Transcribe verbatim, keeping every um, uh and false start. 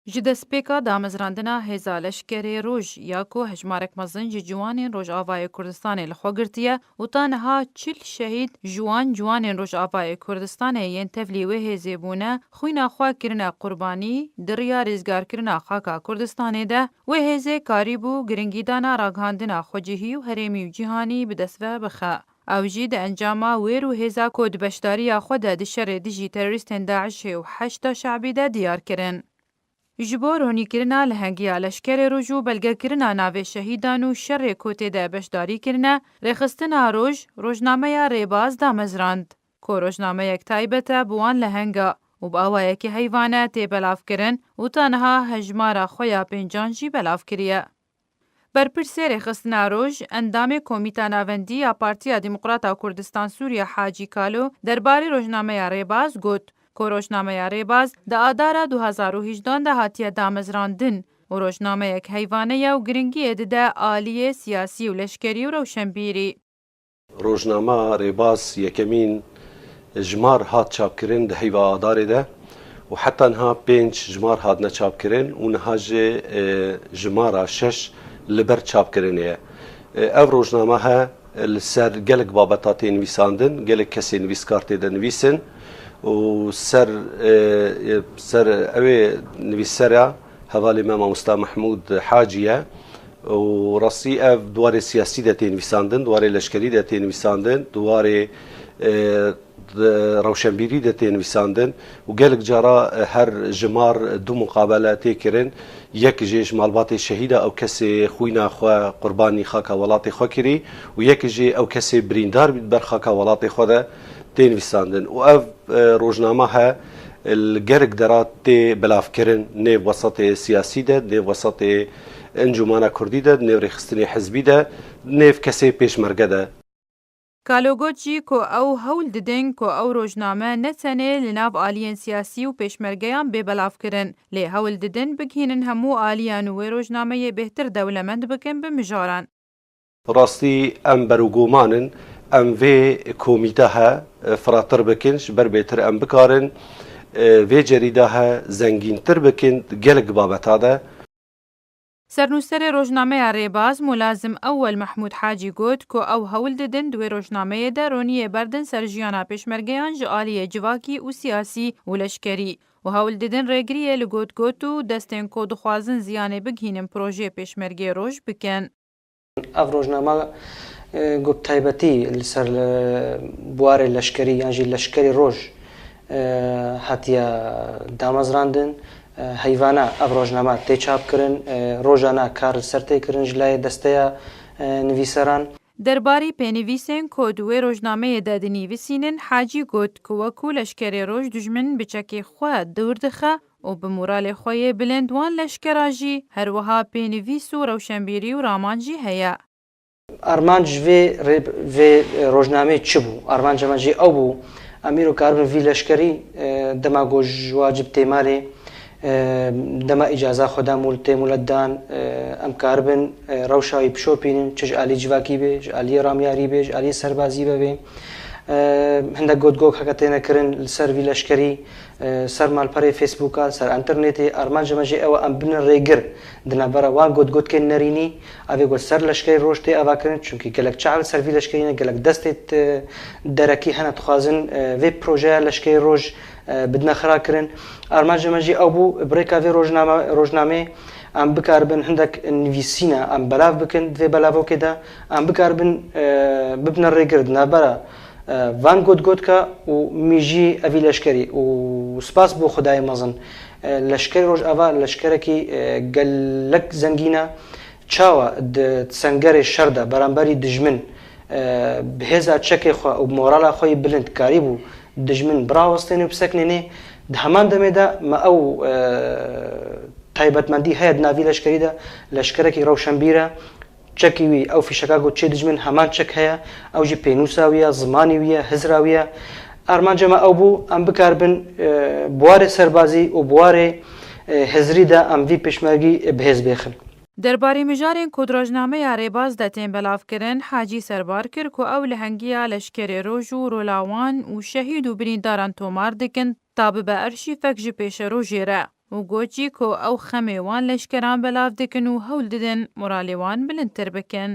Ji destpêka damezrandina Hêza Leşkerê Roj ya ku hejmarek mezin ji ciwanên Rojavayê Kurdistanê li xwe girtiye û ta niha çil şehîd ji wan ciwanên Rojavayê Kurdistanê yên tevlî wê hêzê bûne, xwîna xwe kirine qurbanî, di riya rêzgarkirina xaka Kurdistanê de wê hêzê karîbû giringîdana ragihandina xwecihî û herêmî û cîhanî bi dest ve bixe. Ew jî di encama wêr û hêza ku di beşdariya xwe de di şerê dijî terorîstên DAIŞê û Heşda Şe'bî de diyar kirin. Ji bo ronîkirina lehengiya Leşkerê Roj û belgekirina navê şehîdan û şerê ku tê de beşdarî kirine, Rêxistina Roj, rojnameya Rêbaz damezrand, ku rojnameyek taybet e bi wan lehenga û bi awayekî heyvane tê belavkirin û ta niha hejmara xwe ya pêncan jî belav kiriye. Berpirsê Rêxistina Roj, endamê Komîta Navendî ya Partiya Demokrata Kurdistan Sûriye Hacî Kalo derbarê rojnameya Rêbaz got ku rojnameya Rêbaz di Adara du hazar û hejdan de hatiye damezrandin û rojnameyek heyvane ye û giringiyê dide aliyê siyasî û leşkerî û rewşenbîrî. Rojnama Rêbaz yekemîn jimar hat çapkirin di heyva Adarê de û heta niha pênc jimar hatine çapkirin û niha jî, e, jimara şeş li ber çapkirinê ye. E, ev rojname he li ser gelek babeta tê nivîsandin, gelek kesê nivîskar tê de nivîsin û ser, e, ser ew ê nivîsera hevalê me Mamosta Mehmûd Hacî ye. Û rastî ev di warê siyasî de tê nivîsandin, di warê leşkerî de tê nivîsandin, di warê, e, di rewşenbîrî de tê nivîsandin û gelek cara, e, her jimar du muqabele tê kirin. Yek jê ji malbatê şehîda ew kesê xwîna xwe qurbanî xaka welatê xwe kirî û yek jê ew kesê birîndar bî di ber xaka welatê xwe de tê nivîsandin. Û ev e, rojnama he, e, li gelek dera tê belavkirin, nêv wesatê siyasî de, nêv wesatê encûmana kurdî de, nêv rêxistinê hizbî de, nêv kesê pêşmerge de. Kalo got jî ku ew hewl didin ku ew rojname ne tenê li nav aliyên siyasî û pêşmergeyan bê belavkirin, lê hewl didin bigihînin hemû aliyan û wê rojnameyê bêhtir dewlemend bikin bi mijaran. Rastî em berûgoman in, em vê komîte he, e, firatir bikin, ji ber bêtir em bikarin, e, vê cerîda he zengîntir bikin di gelek babeta de. Sernûserê rojnameya Rêbaz Mulazim Ewel Mehmûd Hacî got ku ew hewl didin di wê rojnameyê de roniyê berdin ser jiyana pêşmergeyan ji aliyê civakî û siyasî û leşkerî û hewl didin rêgiriyê li gotgot û destên ku dixwazin ziyanê bigihînin projeyê pêşmergê roj bikin. Ev rojname, e, ku bi taybetî li ser, e, buwarê leşkerî yan jî leşkerî roj, e, hatiye damezrandin, e, heyvana ev rojname tê çapkirin, e, rojana kar li ser tê kirin ji layê desteya, e, nivîseran. Derbarî pênivîsên ku di wê rojnameyê de dinivîsînin, Hacî got ku wekû leşkerê roj dijmin bi çekê xwe dûr dixe, û bi moralê xwe yê bilind wan leşkera jî her wiha pênivîs û rewşenbîrî û raman jî heye. Armanc vê rê-, vê rojnameyê çi bû? Armanca me jî ew bû, em îro karibin vî leşkerî, e, dema ku ji wa cib tê malê, e, dema îcaza xwe da mûl-, tê mûlet dan, e, em karibin, e, rewşa wî bişopînin, çi ji alî civakî be, ji aliyê ramyarî be, ji aliyê serbazî be bê. E, hindek gotgok heke têne kirin li ser vî leşkerî, e, ser malperê Facebooka, ser înternetê, armanca me jî ew e em bibin rêgir di navbera wan gotgotkên nerînî, evê ku ser leşkerê roj tê avakirin, çunkî gelek çav li ser vî leşkerî ne, gelek destê, e, derekî hene dixwazin, e, vê projeya leşkerê roj, e, bidine xirakirin. Armanca me jî ew bû, bi rêka vê rojname-, rojnameyê em bikaribin hindek nivîsîna em belav bikin di vê belavokê de, em bikaribin, e, bibine rêgir di navbera e, van gotgotka û mijî evî leşkerî û spas bo Xwedayê mezin. E, leşkerê Rojava leşkerekî, e, gelek zengîn e. Çawa di sengerê şer de beramberî dijmin, e, bi hêza çekê xwe û bi morala xwe yî bilind karîbû dijmin birawestêne û biseknêne, di heman demê de me ew, e, taybetmendî heye di navî leşkerî de, leşkerekî rewşenbîr e. Çekî wî, ew fîşeka ku çê dijmin heman çek heye, ew jî pênûsa wî ye, zimanî wî ye, hizra wî ye. Armanca me ew bû, em bikaribin, e, bi warê serbazî û bi warê, e, hizrî de em vî pêşmergî bi hêz bêxin. Derbarê mijarên ku di rojnameya Rêbaz de tên belavkirin, Hacî serbar kir ku ew lehengiya leşkerê roj û rola wan û şehîd û birîndaran tomar dikin, ta bibe erşîfek ji pêşerojê re. û got jî ku ew xemê wan leşkeran belav dikin û hewl didin moralê wan bilindtir bikin.